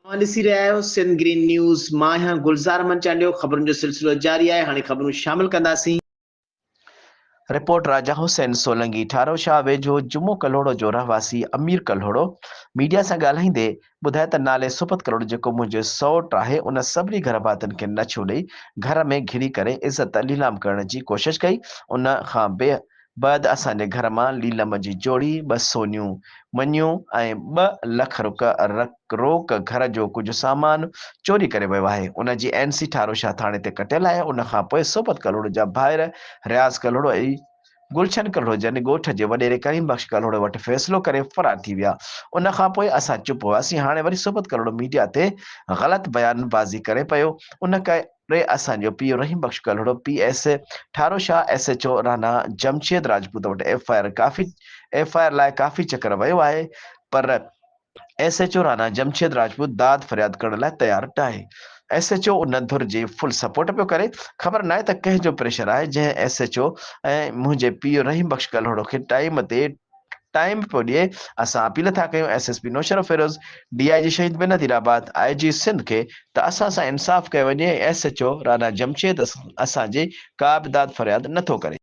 اوهان ڏسي رهيا آهيو سنڌ گرين نيوز، مان آهيان گلزار احمد چانڊيو، خبرن جو سلسلو جاري آهي، هاڻي خبرون شامل ڪنداسين. رپورٽ راجا حسين سولنگي ٺارو شاهه ويجهو جمعو ڪلهوڙو جو رهواسي امير ڪلهوڙو ميڊيا سان ڳالهائيندي ٻڌايو ته نالي صحبت ڪلهوڙو جيڪو منهنجي سئوٽ آهي ان سڀني گهر ڀاتين کي نڇو ڏئي گهر ۾ گهڙي ڪري عزت ليلام ڪرڻ جي ڪوشش ڪئي ان کان بي بعد اسان جي گهر مان ليلم جي جوڙي، ٻه سونيون مڃيون ۽ ٻه لک روڪ گهر جو ڪجهه سامان چوري ڪري ويو آهي. ان جي اين سي ٺاروشاه ٿاڻي تي ڪٽيل آهي. ان کان پوء صحبت ڪلهوڙو جا ڀائر رياض ڪلهوڙو ۽ گلشن ڪلهوڙو جن ڳوٺ جي وڏيري ڪريم بخش ڪلهوڙو وٽ فيصلو ڪري فرار ٿي ويا. ان کان پوء اسان چپ هئاسين. هاڻي وري صحبت ڪلهوڙو ميڊيا تي غلط بيان بازي ڪري پيو. ان ڪري اسان جو پيء Rahim Bakhsh Kalhoro P S Tharo Shah S H O Rana Jamshed Rajput وٽ F I R coffee F I R لاء ڪافي چڪر ويو آهي پر S H O Rana Jamshed Rajput داد فرياد ڪرڻ لاء تيار ناهي ايس ايڇ او ان ڌر جي فل سپورٽ پيو ڪري خبر ناهي ته ڪنهن جو پريشر آهي جنهن ايس ايڇ او ۽ منهنجي پيء رحيم بخش ڪلهوڙو کي ٽائيم تي ٽائيم پيو ڏئي، اسان اپيل ٿا ڪيون S S P Naushahro Feroze, D I G Shaheed Benazirabad, I G Sindh کي ته اسان سان انصاف ڪيو وڃي ۽ S H O Rana Jamshed اسان جي ڪا به داد فرياد نٿو ڪري.